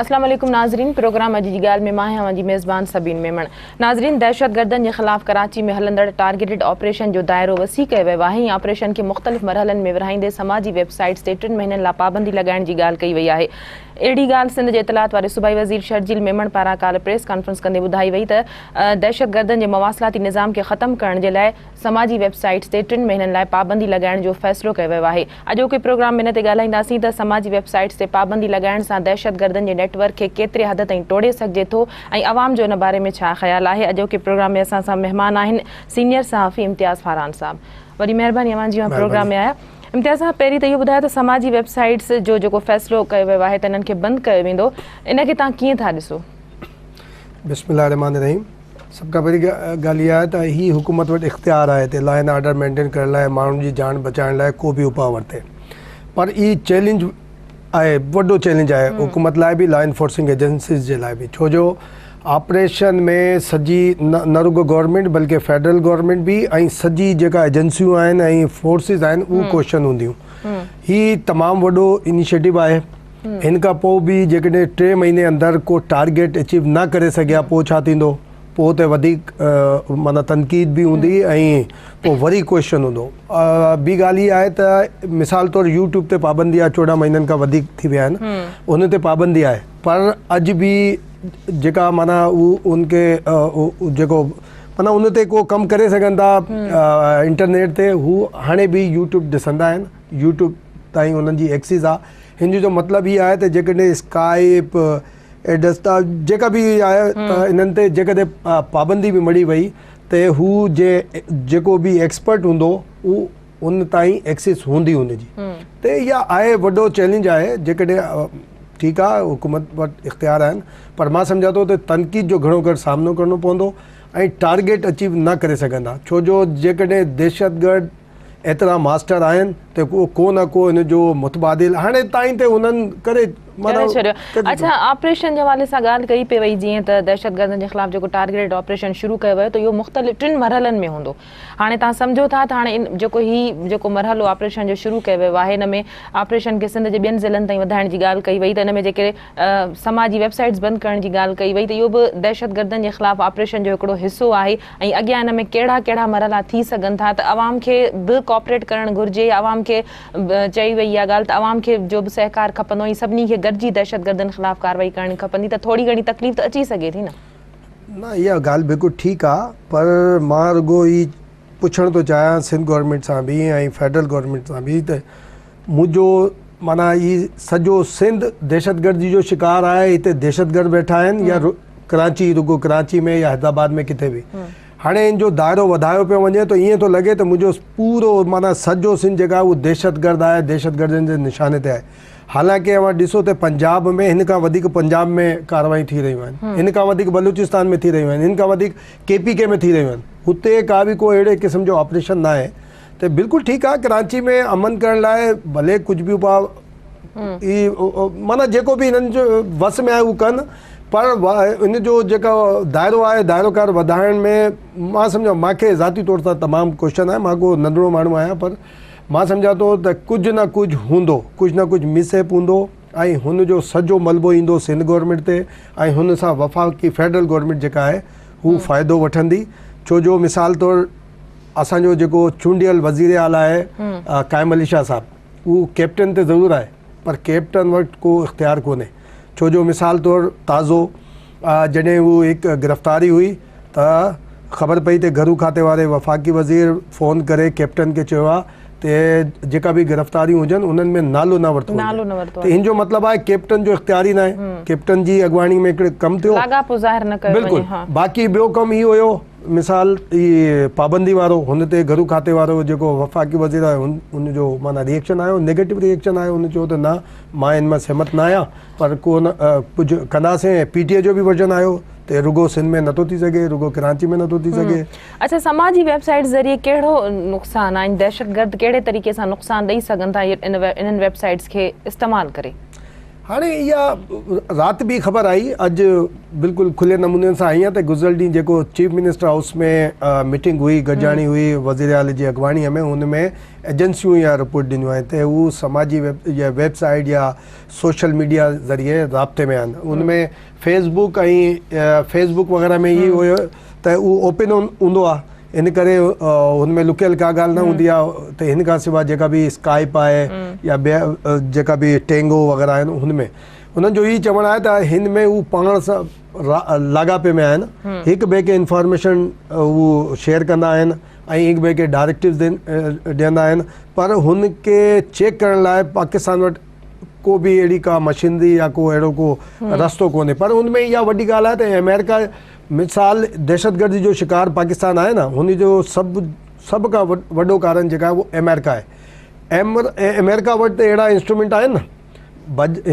اسلام عليڪم ناظرين پروگرام اڄ جي ڳالهه ۾ مان آهيان اوهان جي ميزبان سبين ميمڻ ناظرين دهشتگردن جي خلاف ڪراچي ۾ هلندڙ ٽارگيٽڊ آپريشن جو دائرو وسيع ڪيو ويو آهي ۽ آپريشن کي مختلف مرحلن ۾ ورهائيندي سماجي ويب سائيٽس تي ٽن مهينن لا پابندي لڳائڻ جي ڳالهه ڪئي وئي آهي اهڙي ڳالهه سنڌ جي اطلاعات واري صوبائي وزير شرجيل ميمڻ پاران ڪالهه پريس ڪانفرنس ڪندي ٻڌائي وئي ته دهشتگردن جي مواصلاتي نظام کي ختم ڪرڻ جي لاء سماجي ويب سائيٽس تي ٽن مهينن لاء پابندي لڳائڻ جو فيصلو ڪيو ويو آهي. اڄوڪي پروگرام ۾ ان تي ڳالهائينداسين ته سماجي ويب سائيٽس تي پابندي لڳائڻ سان دهشتگردن جي نيٽ ورڪ کي ڪيتري حد تائين ٽوڙي سگهجي ٿو ۽ عوام جو ان باري ۾ ڇا خيال آهي. اڄوڪي پروگرام ۾ اسان سان مهمان آهن سينيئر صحافي امتياز فاران صاحب. وڏي مهرباني اوهان جي اوهان پروگرام ۾ آيا. امتياز صاحب پهرين ته اهو ٻڌايو ته سماجي ويب سائيٽس جو جيڪو فيصلو ڪيو ويو آهي ته انهن کي بند ڪيو ويندو ان کي توهان ڪيئن ٿا ڏسو؟ بسم الله الرحمٰن الرحيم سڀ کان پهرين ڳالهه اها آهي ته هي حڪومت وٽ اختيار آهي ته لا اينڊ آرڊر مينٽين ڪرڻ لاء ماڻهن جي جان بچائڻ لاء ڪو به اپاء ورتي پر هي چئلينج آهي وڏو چئلينج آهي حڪومت لاء به لا انفورسنگ ايجنسيز جي لاء به ڇو جو آپريشن ۾ سڄي نه رڳو گورنمينٽ بلڪه فيڊرل گورنمينٽ به ۽ سڄي جيڪا ايجنسيون آهن ۽ فورسز آهن اهو ڪوششن هونديون هي تمام وڏو انيشيٽو آهي ان کان پوء به جيڪڏهن ٽي مهيني اندر ڪو ٽارگيٽ اچيو نه ڪري سگهيا پوء ڇا ٿيندو پوء ته وڌيڪ معنيٰ تنقيد به هوندي ۽ پوء وري ڪوئسچن هوندو ٻي ڳالهه هي آهي ته مثال طور يوٽيوب تي پابندي آهي 14 مهينن کان وڌيڪ ٿي ويا آهن ان تي پابندي آهي پر اڄ به جيڪا معنيٰ هو ان کي جيڪو معنيٰ ان تي ڪو ڪم ڪري سگهن ٿا انٽرنيٽ تي هو هاڻي به يوٽيوب ڏسندا آهن يوٽيوب تائين انهن جي ايڪسيس آهي هن جو مطلب هي آهي ته جيڪڏهن اسڪائپ ايڊستا جيڪا به آهي ته انهن تي جيڪڏهن پابندي به مڙهي وئي ته هو جي جيڪو به ايڪسپرٽ هوندو هو ان تائين ايڪسيس هوندي ان جي ته اها آهي وڏو چئلينج آهي جيڪڏهن ٺيڪ آهي حڪومت وٽ اختيار آهن پر مان سمجهان ٿو ته تنقيد جو گهڻو ڪري سامنو ڪرڻو پوندو ۽ ٽارگيٽ اچيو نه ڪري سگهندا ڇو جو جيڪڏهن دهشتگرد ايترا ماسٽر آهن ته ڪو نه ڪو ان جو متبادل هاڻي تائين ته انهن ڪري ڪري ڇڏيو. اڇا آپريشن جي حوالي سان ڳالهه ڪئي پئي وئي جيئن ته دهشتگردن جي خلاف جيڪو ٽارگيٽڊ آپريشن شروع ڪيو ويو ته اهو مختلف ٽن مرحلن ۾ هوندو هاڻي توهان سمجهو ٿا ته هاڻي جيڪو هي جيڪو مرحلو آپريشن جو شروع ڪيو ويو آهي ان ۾ آپريشن کي سنڌ جي ٻين ضلعن تائين وڌائڻ جي ڳالهه ڪئي وئي ته ان ۾ جيڪي سماجي ويب سائيٽس بند ڪرڻ جي ڳالهه ڪئي وئي ته اهو به دهشتگردن جي خلاف آپريشن جو هڪڙو حصو آهي ۽ اڳيان ان ۾ ڪهڙا ڪهڙا مرحلا ٿي سگهن ٿا ته عوام کي به ڪوآپريٽ ڪرڻ گهرجي يا عوام کي چئي وئي اها ڳالهه ته عوام کي جو به سهڪار کپندو ۽ سڀني کي گڏجي دهشتگردن خلاف ڪارروائي ڪرڻي کپندي ته ٿوري گهڻي تڪليف ته اچي سگهي ٿي نه. نه اها ڳالهه بلڪل ٺيڪ آ پر مان رڳو هي پڇڻ ٿو چاهيان سنڌ گورنمينٽ سان به ۽ فيڊرل گورنمينٽ سان به ته منهنجو معنيٰ هي سڄو سنڌ دهشتگردي جو شڪار آهي هتي دهشتگرد ويٺا آهن يا ڪراچي رڳو ڪراچي ۾ يا حيدرآباد ۾ ڪٿي به هاڻي ان جو دائرو وڌايو پيو وڃي ته ائين ٿو لڳي ته منهنجو پورو معنيٰ سڄو سنڌ جيڪا آهي اهو دهشتگرد آهي دهشتگردن جي نشاني تي آهي حالانڪه اوهان ڏسو ته پنجاب ۾ هن کان وڌيڪ پنجاب ۾ ڪاروايون ٿي رهيون آهن هن کان وڌيڪ بلوچستان ۾ ٿي رهيون آهن هن کان وڌيڪ ڪي پي ڪي ۾ ٿي رهيون آهن هتي ڪا به ڪو اهڙي قسم جو آپريشن نه آهي ته بلڪل ٺيڪ آ ڪراچي ۾ امن ڪرڻ لاء ڀلي ڪجهه به اپاء هي معنيٰ جيڪو به هنن جو وس ۾ آهي هو ڪن پر ان جو جيڪو دائرو آهي دائرو ڪار وڌائڻ ۾ مان سمجهان مانکي ذاتي طور سان تمام ڪوشچن آهي مان ڪو ننڍڙو ماڻهو آهيان پر مان سمجهان ٿو ته ڪجهه نه ڪجهه هوندو ڪجهه نه ڪجهه مس ايپ هوندو ۽ هن جو سڄو ملبو ايندو سنڌ گورنمينٽ تي ۽ هن سان وفاقي فيڊرل گورنمينٽ جيڪا آهي هو فائدو وٺندي ڇو جو مثال طور اسان جو جيڪو چونڊيل وزير اعليٰ آهي قائم علي شاهه صاحب اهو ڪيپٽن ته ضرور آهي پر ڪيپٽن وٽ ڪو اختيار ڪونهي ڇو جو مثال طور تازو جڏهن هو هڪ گرفتاري هئي ته خبر پئي ته گهرو کاتي واري وفاقي وزير فون ڪري ڪيپٽن کي چيو آهي ته جيڪا به گرفتاريون هجن انهن ۾ نالو نه ورتو وڃي ته ان جو مطلب آهي ڪيپٽن جو اختيار ئي ناهي ڪيپٽن جي اڳواڻي ۾ هڪڙو ڪم ٿيو لاڳاپو ظاهر نه ڪيو وڃي باقي ٻيو ڪم هي هيو مثال هي پابندي وارو هن تي گهرو کاتي وارو جيڪو وفاقي وزير آهي ان جو معنيٰ ريئيڪشن آيو نيگيٽو ريئيڪشن آيو هن چيو ته نه مان ان مان سهمت نه آهيان پر ڪو نه ڪجهه ڪنداسين ۽ پي ٽي اي جو به ورجن آيو ته رڳو سنڌ ۾ نٿو ٿي سگهي رڳو ڪراچي ۾ نٿو ٿي سگهي. اڇا سماجي ويب سائيٽس ذريعي ڪهڙو نقصان آهي دهشتگرد ڪهڙي طريقي سان نقصان ڏئي سگهن ٿا انهن ويب سائيٽس کي استعمال ڪري؟ هاڻي اها رات به خبر آئي اڄ بلڪل کلي نموني سان آئي آهي ته گذريل ڏينهن جيڪو چيف منسٽر هائوس ۾ ميٽنگ هئي گڏجاڻي هئي وزير اعلي جي اڳواڻي ۾ ان ۾ ايجنسيون اها رپورٽ ڏنيون آهن ته هو سماجي ويب سائيٽ يا سوشل ميڊيا ذريعي رابطي ۾ آهن ان ۾ فيس بڪ ۽ فيس بڪ وغيره ۾ هي هيو ته اهو اوپن هوندو آهي ان ڪري هن ۾ لڪيل ڪا ڳالهه نه هوندي آهي ته هن کان سواء جيڪا به اسڪائپ آهي يا ٻيا جيڪا به ٽينگو وغيره آهن هن ۾ انهن جو هي چوڻ آهي ته هن ۾ هو پاڻ سان لاڳاپي ۾ آهن هڪ ٻئي کي انفارميشن هو شيئر ڪندا آهن ۽ هڪ ٻئي کي ڊائريڪٽوز ڏيندا آهن پر هن کي چيڪ ڪرڻ لاء پاڪستان وٽ ڪو به اهڙي ڪا مشينري يا ڪو اهڙو ڪو رستو ڪونهي پر ان ۾ اها وڏي ڳالهه آهي ته آمريڪا مثال دهشتگردي جو شڪار پاڪستان آهي نه هن جو سڀ سڀ کان وڏو ڪارڻ جيڪا آهي اهو آمريڪا آهي آمريڪا وٽ ته اهڙا انسٽرومينٽ آهن نه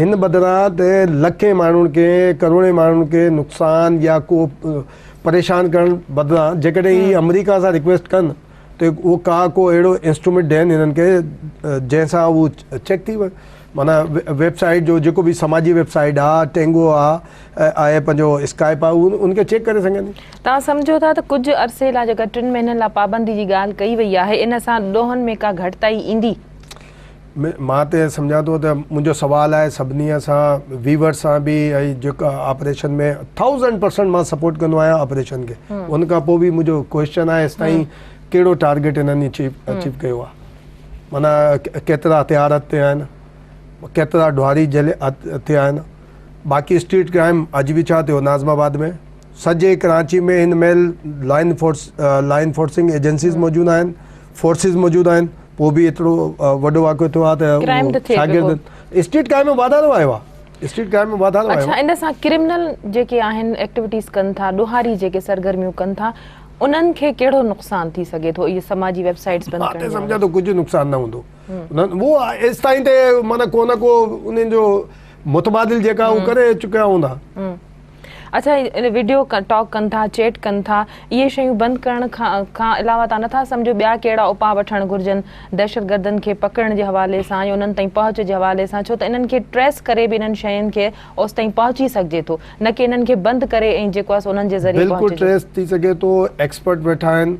هن بدران ته لکين ماڻهن کي ڪروڙين ماڻهن کي نقصان يا ڪو پريشان ڪرڻ بدران جيڪڏهن هي آمريڪا سان رڪويسٽ ڪن ته اهو ڪا ڪو اهڙو انسٽرومينٽ ڏين هنن کي جنهن سان هو چيڪ ٿي وڃي معنيٰ ويب سائيٽ جو جيڪو به سماجي ويب سائيٽ آ ٽينگو آ آهي پنهنجو اسڪائپ آ ان کي چيڪ ڪري سگهن. توهان سمجهو ٿا ته ڪجهه عرصي لاء جيڪا ٽن مهينن لاء پابندي جي ڳالهه ڪئي وئي آهي ان سان ڏوهن ۾ ڪا گهٽتائي ايندي؟ مان ته سمجهان ٿو ته منهنجو سوال آهي سڀني سان ويورز سان به ۽ جيڪا آپريشن ۾ ٿائوزنڊ پرسنٽ مان سپورٽ ڪندو آهيان آپريشن کي ان کان پوء به منهنجو ڪوئسچن آهي هيستائين ڪهڙو ٽارگيٽ انهن اچيو ڪيو آهي معنيٰ ڪيترا هٿيار هٿ تي آهن ڪيترا ڍواري جهلي هٿ تي آهن باقي اسٽريٽ ڪرائم اڄ به ڇا ٿيو ناظم آباد ۾ سڄي ڪراچي ۾ هن مهل line force line forcing agencies موجود آهن فورسز موجود آهن پوء به ايترو وڏو واقعو ٿيو آهي ته شاگرد اسٽريٽ ڪرائم ۾ واڌارو آيو آهي اسٽريٽ ڪرائم ۾ واڌارو آيو اڇا ان سان ڪرمنل جيڪي آهن ايڪٽيوٽيز ڪن ٿا ڏوهاري جيڪي سرگرميون ڪن ٿا انهن کي ڪهڙو نقصان ٿي سگهي ٿو اهي سماجي ويب سائيٽس بند ڪرڻ جي سمجهان ٿو ڪجهه نقصان نه هوندو اهو ايستائين ته معنيٰ ڪو نه ڪو انهن جو متبادل جيڪا هو ڪري چڪيا هوندا. اڇا وڊيو ٽاڪ ڪن ٿا چيٽ ڪن ٿا اهي شيون بند ڪرڻ کان علاوه تان نٿا سمجهو ٻيا ڪهڙا اپاء وٺڻ گهرجن دهشتگردن کي پڪڙڻ جي حوالي سان يا انهن تائين پهچ جي حوالي سان ڇو ته انهن کي ٽريس ڪري به انهن شين کي اوستائين پهچي سگهجي ٿو نه ڪي انهن کي بند ڪري ۽ جيڪو آهي سو انهن جي ذريعي بلڪل پهچجي. ٽريس ٿي سگهي ٿو ايڪسپرٽ ويٺا آهن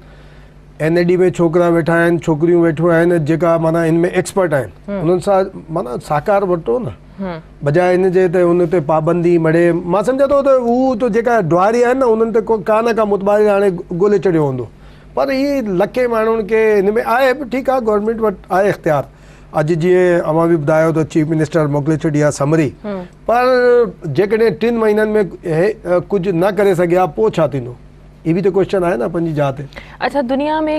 اين اي ڊي ۾ ڇوڪرا ويٺا آهن ڇوڪريون ويٺيون آهن جيڪا معنيٰ ان ۾ ايڪسپرٽ آهن انهن سان معنيٰ ساڪار ورتو نه بجاء ان جي ته ان تي پابندي مڙي مان سمجهان ٿو ته هو ته جيڪا ڊواري آهن نه انهن تي ڪا نه ڪا متبادل هاڻي ڳولي ڇڏيو هوندو پر هي لکين ماڻهن کي هن ۾ آهي به ٺيڪ آهي گورنمينٽ وٽ آهي اختيار اڄ جيئن اوهان به ٻڌايو ته چيف منسٽر موڪلي ڇڏي آهي سمري پر جيڪڏهن ٽن مهينن ۾ ڪجهه نه ڪري سگهيا پوء ڇا ٿيندو هي به ته ڪوئسچن آهي نه پنهنجي جاء تي. اڇا دنيا ۾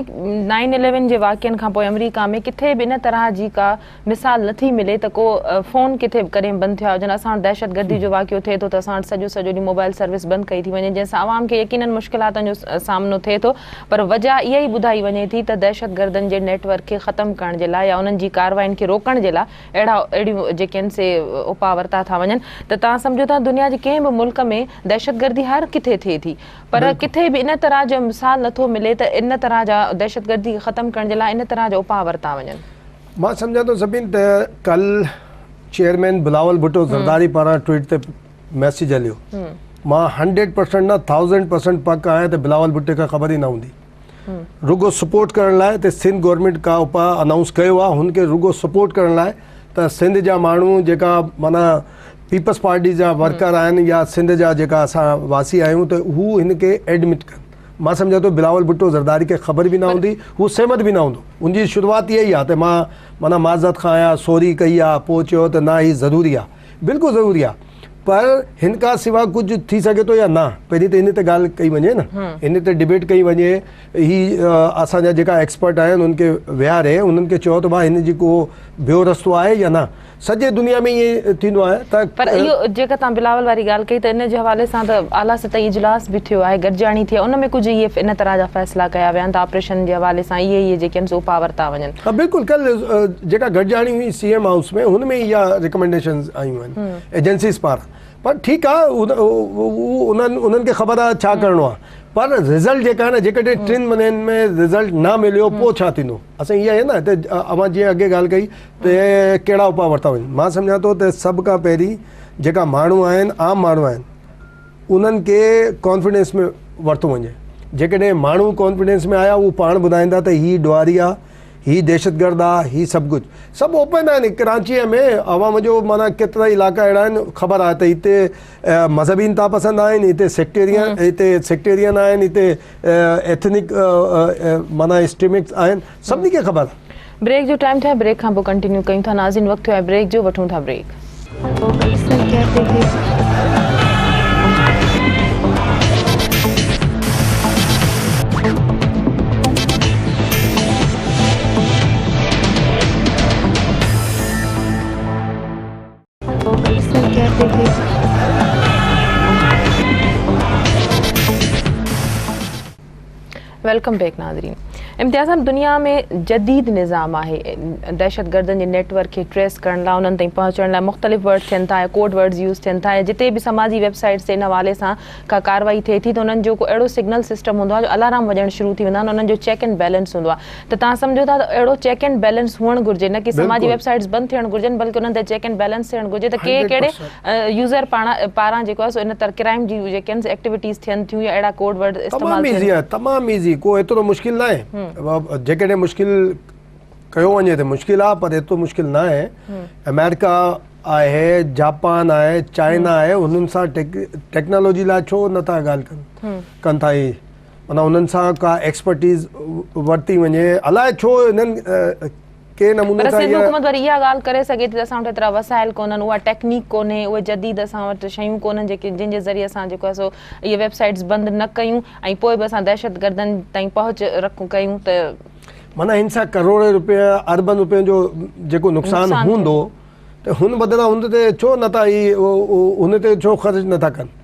نائن اليون جي واقعن کان پوء آمريڪا ۾ ڪٿي به ان طرح جي ڪا مثال نٿي ملي ته ڪو فون ڪٿي به ڪڏهن بند ٿيا هجن اسان وٽ دهشتگردي جو واقعو ٿئي ٿو ته اسان وٽ سڄو سڄو ڏينهن موبائل سروس بند ڪئي ٿي وڃي جنهن سان عوام کي يقينن مشڪلاتن جو سامنو ٿئي ٿو پر وجه اها ئي ٻڌائي وڃي ٿي ته دهشتگردن جي نيٽ ورڪ کي ختم ڪرڻ جي لاء يا انهن جي ڪارروائين کي روڪڻ جي لاء اهڙا اهڙيون جيڪي آهن سي اپاء ورتا ٿا وڃن ته توهان سمجهو ٿا دنيا جي ڪنهن به ملڪ ۾ دهشتگردي هر ڪٿي ٿئي ٿي پر ڪٿي به ان طرح جو مثال نٿو ملي ته ان طرح جا دهشتگردي کي ختم ڪرڻ جي لاء ان طرح جا اپاء ورتا وڃن. مان سمجهان ٿو سبين ته ڪل چيئرمين بلاول ڀٽو زرداري پاران ٽوئيٽ تي ميسيج هليو مان هنڊريڊ پرسنٽ نه ٿائوزنڊ پرسنٽ پڪ آهيان ته بلاول ڀٽي کي خبر ئي نه هوندي رڳو سپورٽ ڪرڻ لاء ته سنڌ گورنمينٽ ڪا اپاء انائونس ڪيو آهي هن کي رڳو سپورٽ ڪرڻ لاء ته سنڌ جا ماڻهو جيڪا معنيٰ پيپلز پارٽي جا ورڪر آهن يا سنڌ جا جيڪا اسان واسي آهيون ته هو هن کي ايڊمٽ ڪن مان سمجهان ٿو بلاول ڀٽو زرداري کي خبر به نه هوندي هو سهمت به نه هوندو ان جي شروعات اها ئي آهي ته مان معنيٰ معذرت کان آهيان سوري ڪئي آهي پوء چيو ته نه هي ضروري آهي بلڪل ضروري آهي پر هن کان سوا ڪجهه ٿي سگهي ٿو يا نه پهرين ته ان تي ڳالهه ڪئي وڃي نه ان تي ڊبيٽ ڪئي وڃي هي اسان جا جيڪا ايڪسپرٽ آهن انهن کي ويهاري انهن کي چئو ته ڀاء هن جي ڪو ٻيو رستو آهي يا نه سڄي دنيا ۾ ائين ٿيندو آهي ته پر اهو جيڪا توهان بلاول واري ڳالهه ڪئي ته ان جي حوالي سان ته اعليٰ سطحي اجلاس به ٿيو آهي گڏجاڻي ٿي آهي ان ۾ ڪجهه اهي ان طرح جا فيصلا ڪيا ويا آهن ته آپريشن جي حوالي سان اهي اهي جيڪي آهن سو اپاء ورتا وڃن. ها بلڪل ڪل جيڪا گڏجاڻي هئي سي ايم هائوس ۾ هن ۾ اها ريڪمينڊيشنز آيون آهن ايجنسيز پاران پر ٺيڪ آهي انهن انهن کي خبر آهي ڇا ڪرڻو آهي پر رزلٽ جيڪا آهي نه جيڪڏهن ٽن مهينن ۾ رزلٽ نه مليو پوء ڇا ٿيندو اسان اها آهي نه ته اوهان جيئن اڳي ڳالهه ڪئي ته ڪهڙا اپاء ورتا وڃن مان سمجهان ٿو ته سڀ کان پهرين جيڪا ماڻهو آهن عام ماڻهو آهن انهن کي ڪانفيڊنس ۾ ورتو وڃي. جيڪڏهن ماڻهو ڪانفيڊنس ۾ آيا هو پاڻ ٻڌائيندا ته هي ڏوهاري آ، هي دهشتگرد آ، هي سڀ ڪجهه سڀ اوپن آهن ڪراچيء ۾ عوام جو معنيٰ ڪيترا علائقا اهڙا آهن خبر آهي ته هتي مذهبي انتها پسند آهن هتي سيڪٽيرين هتي سيڪٽيرين آهن هتي ايٿنڪ معنيٰ اسٽريمڪس آهن سڀني کي خبر آهي. بريڪ جو ٽائيم ٿيو آهي بريڪ کان پوء ڪنٽينيو ڪيون ٿا ناظرين وقت ٿيو آهي بريڪ جو وٺون ٿا بريڪ. Welcome back ناظرين امتياز صاحب دنيا ۾ جديد نظام آهي دهشتگردن جي نيٽ ورڪ کي ٽريس ڪرڻ لاء انهن تائين پهچڻ لاء مختلف ورڊ ٿين ٿا يا ڪوڊ ورڊز يوز ٿين ٿا يا جتي به سماجي ويب سائيٽس تي ان حوالي سان ڪا ڪارروائي ٿئي ٿي ته انهن جو ڪو اهڙو سگنل سسٽم هوندو آهي جو الارام وڄڻ شروع ٿي ويندا آهن انهن جو چيڪ اينڊ بيلنس هوندو آهي ته توهان سمجهو ٿا ته اهڙو چيڪ اينڊ بيلنس هئڻ گهرجي نه ڪي سماجي ويب سائيٽس بند ٿيڻ گهرجن بلڪه انهن تي چيڪ اينڊ بيلنس ٿيڻ گهرجي ته ڪي ڪهڙي يوزر پاڻ پاران جيڪو آهي سو ان تر ڪرائيم جي جيڪي آهن ايڪٽيوٽيز ٿين ٿيون يا اهڙا ڪوڊ ورڊ استعمال تمام ايزي آهي تمام ايزي ڪو ايترو مشڪل ناهي جيڪڏهن مشڪل ڪيو وڃي ته مشڪل آهي پر ايترو مشڪل ناهي آمريڪا آهي جاپان آهي چائنا آهي انهن سان ٽيڪنالاجي لاء ڇو نٿا ڳالهه ڪن ڪن ٿا هي معنيٰ انهن سان ڪا ايڪسپرٽيز ورتي وڃي الاء ڇو انهن ڪي نموني پر سنڌ حڪومت وري اها ڳالهه ڪري سگهي ٿي ته اسان وٽ ايترا وسائل ڪونهن اها ٽيڪنيڪ ڪونهي اهي جديد اسان وٽ شيون ڪونهن جيڪي جن جي ذريعي اسان جيڪو آهي سو اهي ويب سائيٽس بند نه ڪيون ۽ پوء به اسان دهشتگردن تائين پهچ رکون ڪيون ته معنيٰ هن سان ڪروڙين روپيه اربن روپين جو جيڪو نقصان هوندو ته هن بدران هن تي ڇو نٿا هي هن تي ڇو خرچ نٿا ڪن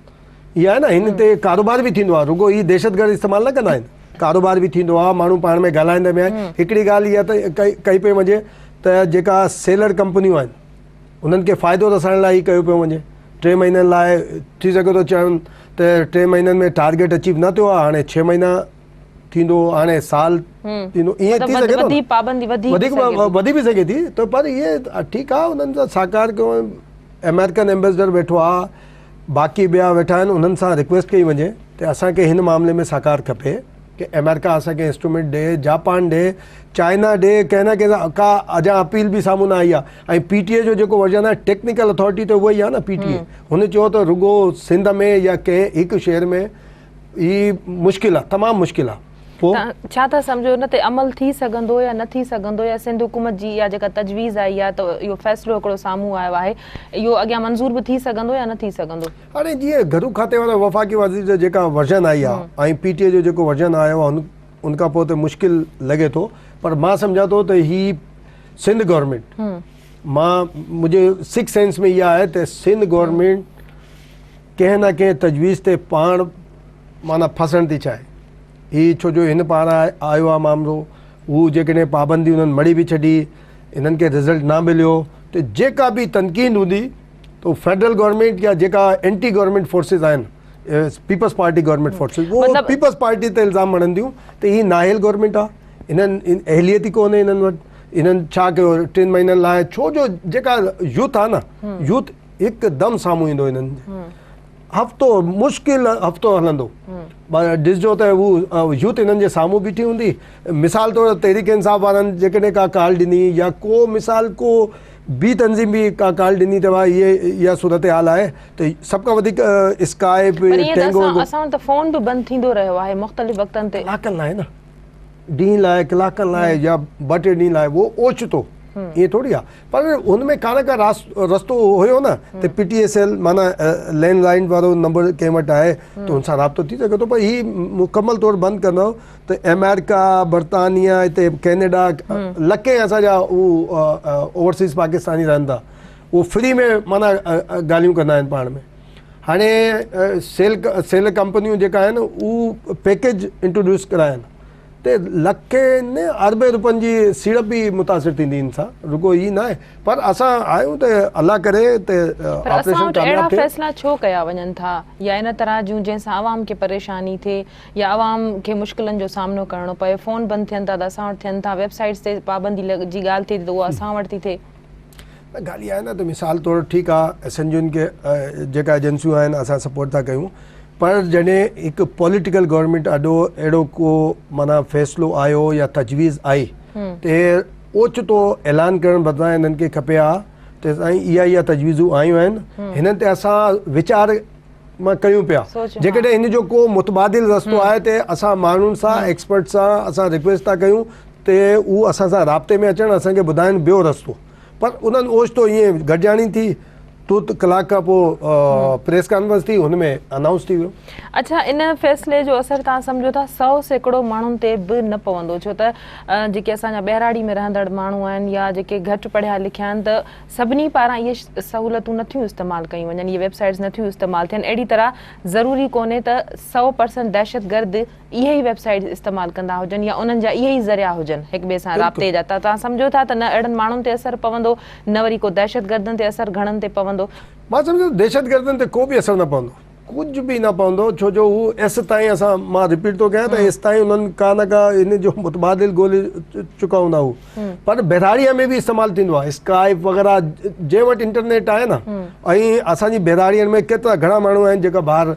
اها آهي نه هن تي ڪاروبار به ٿيندو آهي رڳو هي دهشتگرد استعمال نه ڪندا آهن ڪاروبار به ٿيندو آهي ماڻهو پاڻ ۾ ڳالهائيندا به آهن هڪڙي ڳالهه اها ته ڪئي پئي وڃي ته جيڪا سيلر ڪمپنيون آهن انهن کي فائدو رسائڻ لاء هي ڪيو پيو وڃي ٽي مهينن لاء ٿي سگهي ٿو چون ته ٽي مهينن ۾ ٽارگيٽ اچيو نه ٿيو آهي هاڻي ڇهه مهينا ٿيندو هاڻي سال ٿيندو ائين ٿي سگهي ٿو پابندي وڌي وڌي به سگهي ٿي ته پر اهي ٺيڪ آهي انهن سان سهڪار ڪيو آمريڪن ايمبيسڊر ويٺو آهي باقي ٻيا ويٺا آهن انهن سان رڪويسٽ ڪئي وڃي ته اسان کي هن معاملي ۾ سهڪار کپي ڪي آمريڪا اسان کي انسٽرومينٽ ڏي جاپان ڏي چائنا ڏي ڪنهن نه ڪنهن سان ڪا اڃا اپيل به سامهون نه آئي آهي ۽ پي ٽي اي جو جيڪو ورجن آهي ٽيڪنيڪل اٿارٽي ته اها ئي آهي نه پي ٽي اي هن چيو ته رڳو سنڌ ۾ يا ڪنهن هڪ شهر ۾ هي مشڪل آهي تمام مشڪل آهي پوء؟ توهان ڇا ٿا سمجهو ان تي عمل ٿي سگهندو يا نه ٿي سگهندو يا سنڌ حڪومت جي اها جيڪا تجويز آئي آهي ته اهو فيصلو هڪڙو سامهون آيو آهي اهو اڳيان منظور به ٿي سگهندو يا نه ٿي سگهندو؟ هاڻي جيئن گهرو کاتي وارا وفاقي وزير جو جيڪا ورجن آئي آهي ۽ پي ٽي اي جو جيڪو ورجن آيو آهي ان کان پوء ته مشڪل لڳي ٿو پر مان سمجهان ٿو ته هي سنڌ گورنمينٽ مان منهنجي سڪس سينس ۾ اها آهي ته سنڌ گورنمينٽ ڪنهن نه ڪنهن تجويز تي پاڻ معنيٰ ڦاسڻ ٿي چاهي. هي ڇو جو هن پاران آيو آهي مامرو، هو جيڪڏهن پابندي انهن مڙهي به ڇڏي، انهن کي رزلٽ نه مليو ته جيڪا به تنقيد هوندي ته فيڊرل گورنمينٽ يا جيڪا اينٽي گورنمينٽ فورسز آهن پيپلز پارٽي گورنمينٽ فورسز اهو پيپلز پارٽي تي الزام هڻنديون ته هي نااهل گورنمينٽ آهي انهن اهليت ئي ڪونهي انهن وٽ انهن ڇا ڪيو ٽن مهينن لاء ڇو جو جيڪا يوٿ آهي نه يوٿ هڪدم سامهون ايندو انهن جي هفتو مشڪل هفتو هلندو ڏسجو ته هو يوٿ انهن جي سامهون بيٺي هوندي مثال طور تحريڪ انصاف وارن جيڪڏهن ڪا ڪال ڏني يا ڪو مثال ڪو ٻي تنظيم به ڪا ڪال ڏني ته ڀاء هي اها صورتحال آهي ته سڀ کان وڌيڪ اسڪائپ ٽينگو اسان وٽ ته فون به بند ٿيندو رهيو آهي مختلف وقتن تي ڪلاڪن لاء نه ڏينهن لاء ڪلاڪن لاء يا ٻه ٽي ڏينهن لاء اهو اوچتو ائين ٿوري آهي پر هن ۾ ڪا نه ڪا رستو هيو نه ته پي ٽي ايس ايل معنيٰ لينڊ لائن وارو نمبر ڪنهن وٽ آهي ته هن سان رابطو ٿي سگهي ٿو پر هي مڪمل طور بند ڪندو ته آمريڪا برطانيا هتي ڪينيڊا لکين اسان جا هو اوورسيز پاڪستاني رهن ٿا اهو فري ۾ معنيٰ ڳالهيون ڪندا آهن پاڻ ۾ هاڻي سيل سيل ڪمپنيون جيڪا آهن هو پيڪيج انٽروڊيوس ڪرايا آهن ته لکين نه اربين روپين جي سيڙپ به متاثر ٿيندي ان سان رڳو هي ناهي پر اسان آهيون ته الله ڪري ته پر اسان وٽ اهڙا فيصلا ڇو ڪيا وڃن ٿا يا ان طرح جون جنهن سان عوام کي پريشاني ٿئي يا عوام کي مشڪلن جو سامنو ڪرڻو پئي فون بند ٿين ٿا ته اسان وٽ ٿين ٿا ويب سائيٽس تي پابندي جي ڳالهه ٿئي ٿي ته اها اسان وٽ ٿي ٿئي. نه ڳالهه اها آهي نه ته مثال طور ٺيڪ آهي ايس اين جي کي جيڪا ايجنسيون آهن اسان سپورٽ ٿا ڪيون پر جڏهن هڪ پوليٽيڪل گورنمينٽ آڏو اهڙو ڪو معنيٰ فيصلو آيو يا تجويز آئي ته اوچتو اعلان ڪرڻ بدران هنن کي کپي ها ته سائين اها اها تجويزون آيون آهن هنن تي اسان ويچار مان ڪيون پيا جيڪڏهن هن جو ڪو متبادل رستو آهي ته اسان ماڻهن سان ايڪسپرٽ سان اسان رڪويسٽ ٿا ڪيون ته هو اسان سان رابطي ۾ اچن اسان کي ٻڌائن ٻيو رستو پر انهن اوچتو ائين گڏجاڻي ٿي ترت ڪلاڪ کان پوء پريس ڪانفرنس ٿي ان ۾ انائونس ٿي ويو. اڇا ان فيصلي جو اثر توهان سمجهو ٿا 100% ماڻهن تي به نه پوندو ڇو ته جيڪي اسان جا ٻهراڙي ۾ رهندڙ ماڻهو آهن يا جيڪي گهٽ پڙهيا لکيا آهن ته سڀني پاران اهي سهولتون نٿيون استعمال ڪيون وڃن اهي ويب سائيٽس نٿيون استعمال ٿين اهڙي طرح ضروري ڪونهي ته 100% دهشتگرد اهي ئي ويب سائيٽس استعمال ڪندا هجن يا انهن جا اهي ئي ذريعا هجن هڪ ٻئي سان رابطي جا ته توهان سمجهو ٿا ته نه اهڙن ماڻهن تي اثر پوندو نه وري ڪو دهشتگردن تي اثر گهڻن تي پوندو. مان سمجهان ٿو دهشتگردن تي ڪو به اثر نه پوندو ڪجهه به نه پوندو ڇو جو هو ايستائين اسان مان رپيٽ ٿو ڪيان ته ايستائين انهن ڪا نه ڪا ان جو متبادل ڳولي چڪا هوندا هو پر ٻهراڙيء ۾ به استعمال ٿيندو آهي اسڪائپ وغيره جنهن وٽ انٽرنيٽ آهي نه ۽ اسان جي ٻهراڙين ۾ ڪيترا گهڻا ماڻهو آهن جيڪا ٻاهر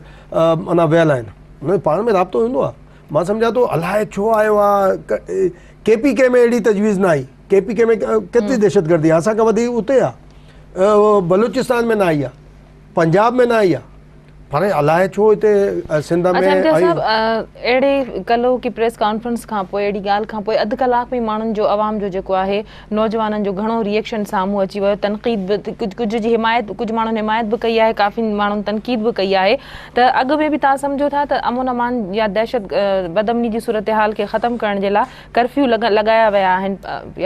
معنيٰ ويل آهن انهن جو پاڻ ۾ رابطو هوندو آهي مان سمجهان ٿو الائي ڇو آيو آهي ڪي پي ڪي ۾ اهڙي تجويز نه آئي ڪي پي ڪي ۾ ڪيتري دهشتگردي آهي اسان کان وڌيڪ اتي آهي بلوچستان ۾ نه آئي آهي پنجاب ۾ نه آئي آهي پر الائي ڇو هتي سنڌ ۾ اڇا امتياز صاحب اهڙي ڪلهوڪي پريس ڪانفرنس کان پوء اهڙي ڳالهه کان پوء اڌ ڪلاڪ ۾ ماڻهن جو عوام جو جيڪو آهي نوجوانن جو گهڻو ري ايڪشن سامهون اچي ويو تنقيد به ڪجهه جي حمايت ڪجهه ماڻهن حمايت به ڪئي آهي ڪافي ماڻهن تنقيد به ڪئي آهي ته اڳ ۾ به توهان سمجهو ٿا ته امن امان يا دهشت بدامني جي صورتحال کي ختم ڪرڻ جي لاء ڪرفيو لڳايا ويا آهن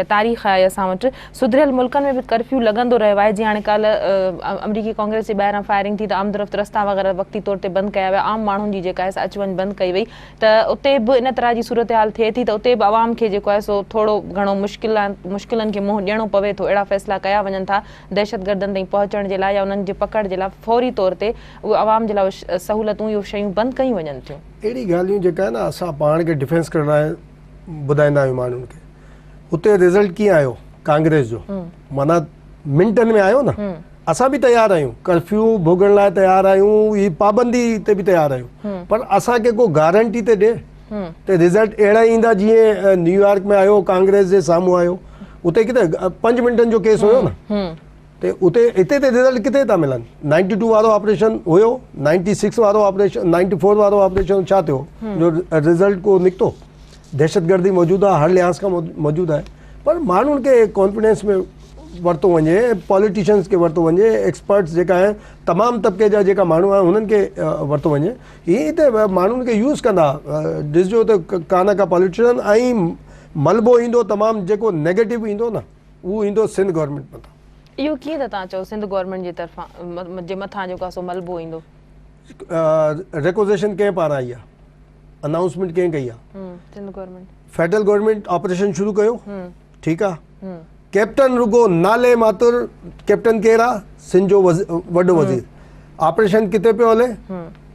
يا تاريخ آهي اسان وٽ سڌريل ملڪن ۾ به ڪرفيو لڳندو رهيو آهي جيئن هاڻي ڪالهه آمريڪي ڪانگريس جي ٻاهران فائرنگ ٿي ته آمدرفت رستا وغيره وقتي طور تي بند ڪيا ويا عام ماڻهن جي جيڪا آهي سا اچ وڃ بند ڪئي وئي ته اتي به ان طرح جي صورتحال ٿئي ٿي ته اتي به عوام کي جيڪو آهي سو ٿورو گهڻو مشڪل مشڪلن کي منهن ڏيڻو پوي ٿو اهڙا فيصلا ڪيا وڃن ٿا دهشتگردن تائين پهچڻ جي لاء يا انهن جي پڪڙ جي لاء فوري طور تي اهي عوام جي لاء اهي سهولتون اهي شيون بند ڪيون وڃن ٿيون. اهڙي ڳالهيون جيڪا آهن نه اسان پاڻ کي ڊفينس ڪرڻ لاء ٻڌائيندا آهيون ماڻهن کي اتي رزلٽ ڪيئن آيو ڪانگريس جو معنيٰ منٽن ۾ آيو نه اسان به تيار آهيون ڪرفيو ڀوڳڻ لاء تيار آهيون هي پابندي تي به تيار آهيون پر اسان کي ڪو گارنٽي ته ڏي ته رزلٽ اهڙا ايندا جيئن نيويارڪ ۾ آيو ڪانگريس جي سامهون آيو اتي ڪٿي 5 منٽن جو ڪيس هيو نه ته اتي اتي ته رزلٽ ڪٿي ٿا ملن 92 وارو آپريشن هيو 96 وارو آپريشن 94 وارو آپريشن ڇا ٿيو جو رزلٽ ڪو نڪتو دهشتگردي موجود آهي هر لحاظ کان موجود آهي پر ماڻهن کي ڪانفيڊنس ۾ ورتو وڃي پاليٽيشنس کي ورتو وڃي ايڪسپرٽس جيڪا آهن تمام طبقي جا جيڪا ماڻهو آهن انهن کي ورتو وڃي هي ته ماڻهن کي يوز ڪندا ڏسجو ته ڪا نه ڪا پاليٽيشن ۽ ملبو ايندو تمام جيڪو نيگيٽو ايندو نه اهو ايندو سنڌ گورنمينٽ مٿان. اهو ڪيئن ٿا توهان چئو سنڌ گورنمينٽ جي طرفان جي مٿان جيڪو آهي سو ملبو ايندو؟ ريڪوزيشن ڪنهن پاران آئي آهي؟ انائونسمينٽ ڪنهن ڪئي آهي؟ Sindh government. Federal government operation شروع ڪيو ٺيڪ آ ڪيپٽن رڳو نالي ماتر ڪيپٽن ڪير آ سنڌ جو وڏو وزير آپريشن ڪٿي پيو هلي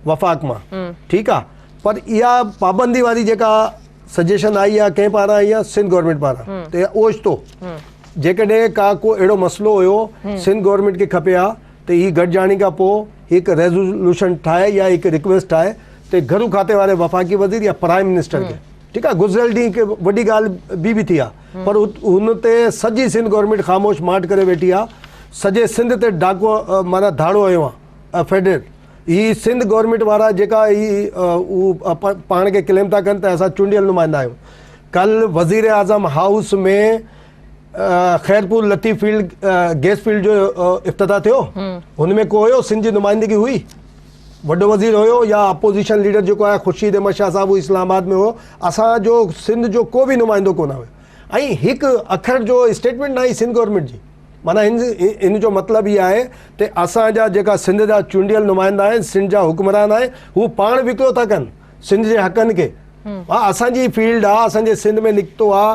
وفاق مان ٺيڪ آ پر اها پابندي واري جيڪا سجيشن آئي آ ڪنهن پاران آئي آ سنڌ گورنمينٽ پاران ته اوچتو جيڪڏهن ڪا ڪو اهڙو مسئلو هيو سنڌ گورنمينٽ کي کپي ها ته هي گڏجاڻي کان پوء هڪ ريزولوشن ٺاهي يا هڪ رڪويسٽ ٺاهي ته گهرو کاتي واري وفاقي وزير يا پرائم منسٽر کي ٺيڪ آ گذريل ڏينهن هڪ وڏي ڳالهه ٻي به ٿي آ پر ان تي سڄي سنڌ گورنمينٽ خاموش ماٺ ڪري ويٺي آ سڄي سنڌ تي ڊاڪو معنيٰ ڌاڙو هنيو آ فيڊرل هي سنڌ گورنمينٽ وارا جيڪا هي هو پاڻ کي ڪليم ٿا ڪن ته اسان چونڊيل نمائندا آهيون ڪل وزير اعظم house ۾ Khairpur Latif field gas field جو افتتاح ٿيو هن ۾ ڪو هيو سنڌ جي نمائندگي هئي وڏو وزير هيو يا اپوزيشن ليڊر جيڪو آهي خورشيد احمد شاهه صاحب هو اسلام آباد ۾ هو اسان جو سنڌ جو ڪو به نمائندو ڪونه هيو ۽ هڪ اکر جو اسٽيٽمينٽ نه آئي سنڌ گورنمينٽ جي معنيٰ هن جو مطلب هي آهي ته اسان جا جيڪا سنڌ جا چونڊيل نمائندا آهن سنڌ جا حڪمران آهن هو پاڻ وڪرو ٿا ڪن سنڌ جي حقن کي ها اسان جي فيلڊ آ اسان جي سنڌ ۾ نڪتو آ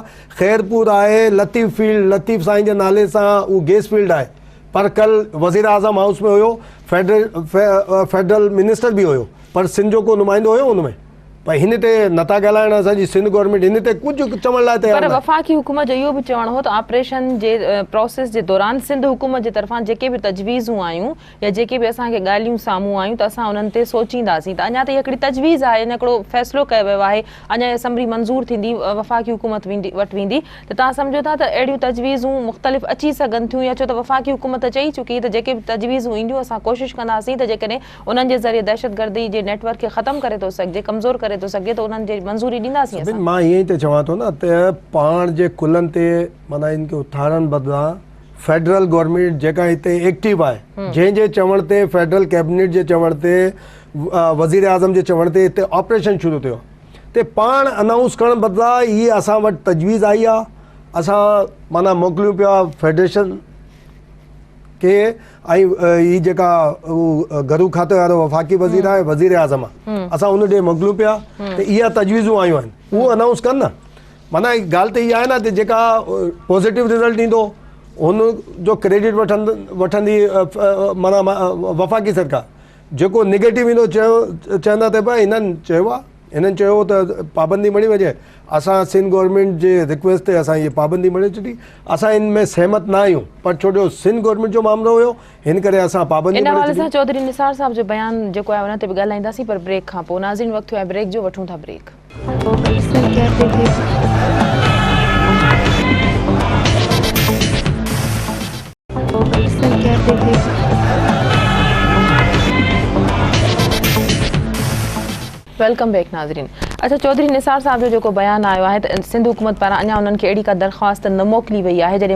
خيرپور آهي لطيف فيلڊ لطيف سائين جي نالي سان هو گيس فيلڊ آهي پر ڪل وزير اعظم هائوس ۾ هيو فيڊرل فيڊرل منسٽر به هيو پر سنڌ جو ڪو نمائندو هيو ان ۾ پر هن تي نٿا ڳالهائڻ اسان جي سنڌ گورنمينٽ هن تي ڪجهه چوڻ لاء تيار پر ناهي. وفاقي حڪومت جو اهو به چوڻ هو ته آپريشن جي پروسيس جي دوران سنڌ حڪومت جي طرفان جيڪي به تجويزون آيون يا جيڪي به اسان کي ڳالهيون سامهون آيون ته اسان انهن تي سوچينداسين ته اڃا ته هي هڪڙي تجويز آهي اڃا هڪڙو فيصلو ڪيو ويو آهي اڃا اها سمري منظور ٿيندي وفاقي حڪومت ويندي وٽ ويندي ته توهان سمجهو ٿا ته اهڙيون تجويزون مختلف اچي سگهن ٿيون يا ڇو ته وفاقي حڪومت ته چئي چڪي ته جيڪي به تجويزون اينديون اسان ڪوشش ڪنداسين ته جيڪڏهن انهن جي ذريعي دهشتگردي جي نيٽ ورڪ کي ختم ڪري ٿو سگهجي، ڪمزور ڪري ٿو سگهجي ته انهن جي منظوري ڏينداسين سبين اسان. مان ائين ئي ته چوان ٿو نه ته پاڻ جي ڪلهن تي معنيٰ ان کي اٿارڻ بدران فيڊرل گورنمينٽ جيڪا هتي ايڪٽو آهي جنهن جي چوڻ تي فيڊرل ڪيبنيٽ جي چوڻ تي وزير اعظم جي چوڻ تي هتي آپريشن شروع ٿيو آهي ته پاڻ انائونس ڪرڻ بدران هي اسان وٽ تجويز آئي آهي اسان معنيٰ موڪليون پيا فيڊريشن کي ۽ هي جيڪا گهرو کاتي وارو وفاقي وزير آهي وزير اعظم آهي اسان ان ڏي موڪليون پيا ته اها تجويزون آيون آهن اهو انائونس ڪن نه معنيٰ ڳالهه ته اها آهي نه ته جيڪا پازيٽو رزلٽ ايندو هن جو ڪريڊٽ وٺند وٺندي معنيٰ وفاقي سرڪار جيڪو نيگيٽو ايندو چيو چوندا ته ڀاء هنن چيو آهي هنن چيو ته پابندي مڙهي وڃي اسان سنڌ گورنمينٽ جي رڪويسٽ تي اسان هي پابندي مڙهي ڇڏي اسان ان ۾ سهمت نه آهيون پر ڇو جو سنڌ گورنمينٽ جو معاملو هيو هن ڪري اسان پابندي ان مڙهي حوالي ڇڏي. سان چوڌري نثار صاحب جو بيان جيڪو آهي ان تي به ڳالهائينداسين پر بريڪ کان پوء ناظرين وقت ٿيو آهي بريڪ جو وٺون ٿا بريڪ. Welcome back ناظرين اڇا چوڌري نثار صاحب جو جيڪو بيان آيو آهي ته سنڌ حڪومت پاران اڃا انهن کي اهڙي ڪا درخواست نه موڪلي وئي آهي جڏهن.